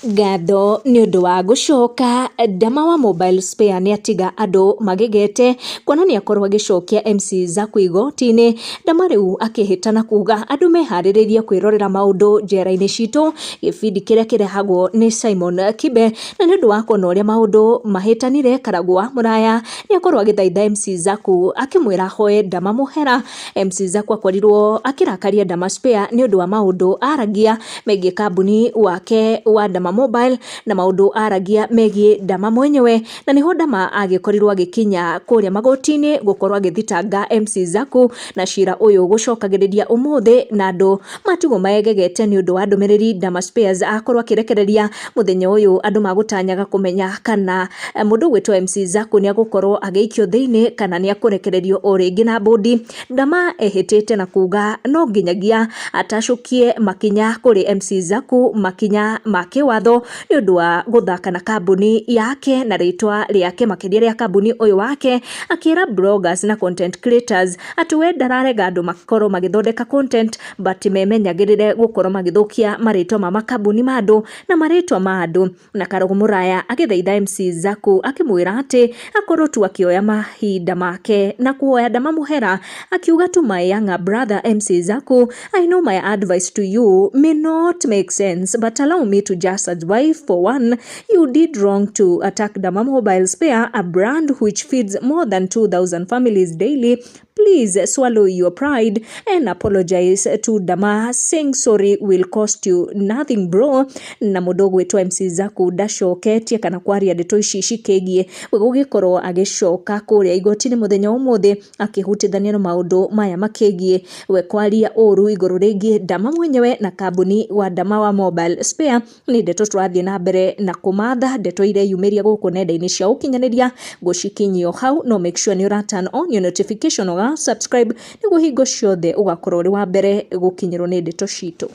Ngatho nĩ ũndũ wa gũcoka, Dama wa Mobile Spare nĩ atiga andũ magegete kuona nĩ akorwo agĩcokia MC Zaku igoti-inĩ. Dama rĩu akĩhĩta na kuga andũ meharĩrĩrie kwĩrorera maũndũ njera-inĩ citũ, gĩbindi kĩrĩa kĩrehagwo nĩ Simon Kibe. Na nĩ ũndũ wa kuona ũrĩa maũndũ mahĩtanire, Karagũ wa Mũraya nĩ akorwo agĩthaitha MC Zaku akĩmwĩra ahoe Dama mũhera. MC Zaku akorirwo akĩrakaria Dama Spare nĩ ũndũ wa maũndũ aragia megiĩ kambuni wake wa Dama Mobile na maũndũ aragia megiĩ Dama mwenyewe, na nĩho Dama agĩkorirwo agĩkinya kũrĩa magoti-inĩ gũkorwo agĩthitanga MC Zaku, na cira ũyũ gũcokagĩrĩria ũmũthĩ, na andũ matigwo maegegete nĩ ũndũ wa ndũmĩrĩri Dama Spares akorwo akĩrekereria mũthenya ũyũ. Andũ magũtanyaga kũmenya kana mũndũ ũgwĩtwo MC Zaku nĩ agũkorwo agĩikio thĩinĩ kana nĩ akũrekererio o rĩngĩ na bũndi. Dama ehĩtĩte na kuga no nginyagia atacũkie makinya kũrĩ MC Zaku, makinya ma kĩwatho, nĩ ũndũ wa gũthaka na kambuni yake na rĩtwa rĩake, makĩria rĩa kambuni ũyũ wake, akĩra bloggers na content creators atĩ we ndararega andũ makorwo magĩthondeka content, but memenyagĩrĩre gũkorwo magĩthũkia marĩtwa ma makambuni ma andũ na marĩtwa ma andũ. Na Karũgũ Mũraya agĩthaitha MC Zaku akĩmwĩra atĩ akorwo tu akĩoya mahinda make na kuhoya Dama mũhera, akiuga, "To my younger brother MC Zaku, I know my advice to you may not make sense, but allow me to just advise. For one, you did wrong to attack Dama Mobile Spare, a brand which feeds more than 2000 families daily. Please swallow your pride and apologize to Dama. Saying sorry will cost you nothing, bro." Na mũndũ ũgwĩtwo MC Zaku ndacoketie kana kwaria ndeto ici cikĩgiĩ we gũgĩkorwo agĩcoka kũrĩa igoti-inĩ mũthenya wa ũmũthĩ, akĩhutithania na maũndũ maya makĩgiĩ we kwaria ũru igũrũ rĩgiĩ Dama mwenyewe na kambuni wa Dama wa Mobile Spare. Nĩ ndeto tũrathiĩ na mbere na kũmatha, ndeto ireyumĩria gũkũ nenda-inĩ cia ũkinyanĩria gũcikinyio hau. No make sure nĩ ũra turn on your notification, ũga subscribe, nĩguo hingo ciothe ũgakorwo ũrĩ wa mbere gũkinyĩrwo nĩ ndeto citũ.